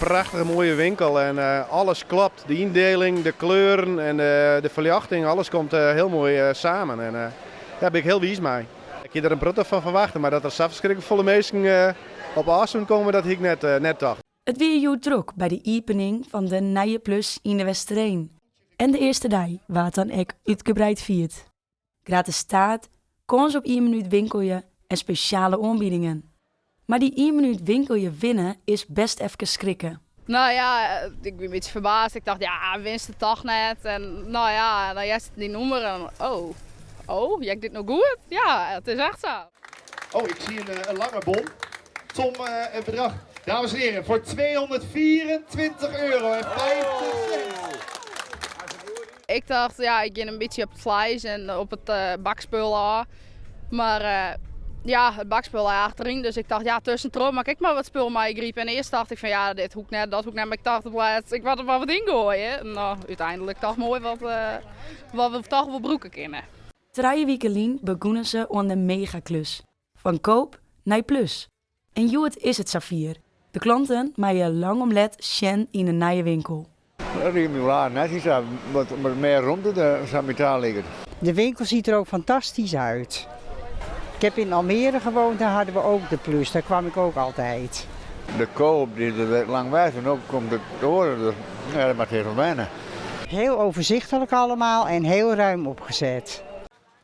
Prachtige moaie winkel en alles klopt. De yndieling, de kleuren en de ferljochting, alles komt hiel moai samen. En dêr bin ik hiel wiis mei. Ik hie der in protte fan ferwachte, mar dat der sa ferskriklik folle minsken op ôfstân komme, dat hie ik net tocht. It wie hjoed drok by de iepening fan de nije Plus yn De Westereen. En de earste dei waard dan ek útgebreid fierd. Gratis taart, kâns op ien minút winkelje en spesjale oanbiedingen. Mar dy ien minút winkelje winne is best efkes skrikke. No ja, ik wie in bytsje ferbaasd. Ik tocht, ja, winst it toch net. En no ja, dan hearst dyn nûmer en oh, oh, hear ik dit no goed? Ja, it is echt sa. Oh, ik zie een lange bon. Tom, het bedrag, dames en heren, voor €224,50. Ik tocht, ja, ik gean in bytsje op it fleis en op it bakspul ôf. Mar ja, it bakspul lei achteryn, dus ik tocht, ja, tuskentroch moat ik ek mar wat spul meigripe. En earst tocht ik fan, ja, dit hoecht net, dat hoecht net, mar ik tocht op lêst, ik moat der mar wat yngoaie. No, úteinlik toch moai wat, wat we toch wol brûke kinne. 3 wiken lyn begûnen se oan de megaklus. Fan Koop nei Plus. En hjoed is it safier. De klanten meie lang om let sjen yn de nije winkel. Dat liket my wol aardich netsjes sa, wat mear romte der sa by ta liket. De winkel ziet er ook fantastisch uit. Ik heb in Almere gewoond, daar hadden we ook de Plus, daar kwam ik ook altijd. De Koop die is der lang west en no komt it oare, dus ja, dat moat even wenne. Heel overzichtelijk allemaal en heel ruim opgezet.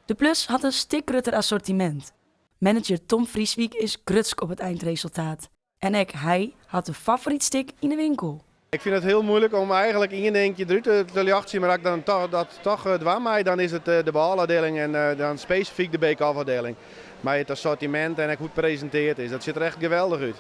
De Plus hat in stik grutter assortimint. Manager Tom Vrieswyk is grutsk op it eindresultaat. En ek hy hat in favoryt stik yn de winkel. Ik fyn it hiel muoilik om eigenlik ien dinkje derút te ljochtsjen, mar as ik dan toch, dat toch dwaan mei, dan is it de bôleôfdieling en dan spesifyk de bake-off-ôfdieling. Mei it assortimint en ek hoe't it presinteard is. Dat sjocht der echt geweldich út.